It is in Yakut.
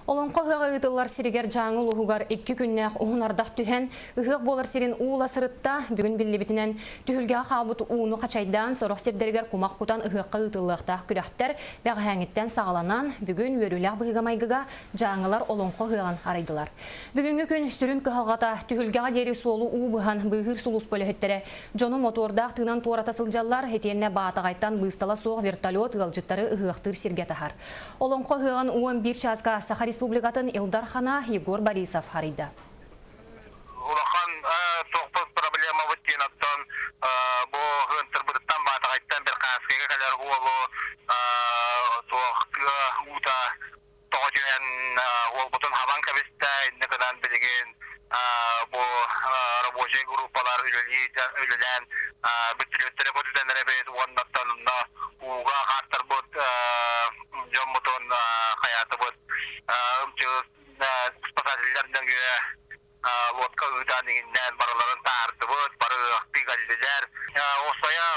Олоҥхо ыһыаҕа ыытыллар сиригэр Дьааҥы улууһугар икки күннээх уһун ардах түһэн, ыһыах буолар сирин уула сырытта. Бүгүн биллибитинэн, түһүлгэҕэ хаалбыт ууну хачайдаан, сорох сирдэригэр кумах кутан ыһыахха ыытыллыахтаах күрэхтэр бэҕэһээҥҥиттэн саҕаланан, бүгүн үөрүүлээх быһыыга-майгыга Дьааҥылар Олоҥхо ыһыаҕын арыйдылар. Бүгүҥҥү күн сүрүн кыһалҕата түһүлгэҕэ диэри суолу уу быһан быыһыыр сулууспа үлэһиттэрэ дьону мотуордаах тыынан туората сылдьаллар, итиэннэ Баатаҕайтан быыстала суох вертолет ыалдьыттары ыһыахтыыр сиргэ таһар. Олоҥхо ыһыаҕын 11 чааска Саха Республикатын Ил Дархана Егор Борисов арыйда. Улахан туохпут проблемабыт диэн оттон бу ыһыантырбытыттан Баатаҕайтан Берканскайга кэлэр уолу туох тыа уута тоҕо түһэн уолбутун хабан кэбистэ. Иннэ гынан билигин бу рабочай группалар үлэлээн бүттүлүөттэрэ көтүтэн эрэбит уонна онно ууга хааттарбыт дьоммутун хайаатыбыт спасателлэр нөҥүө лодка ыытан иҥиннээн барыларын таһаардыбыт, бары ыахтыы кэллилэр. Осая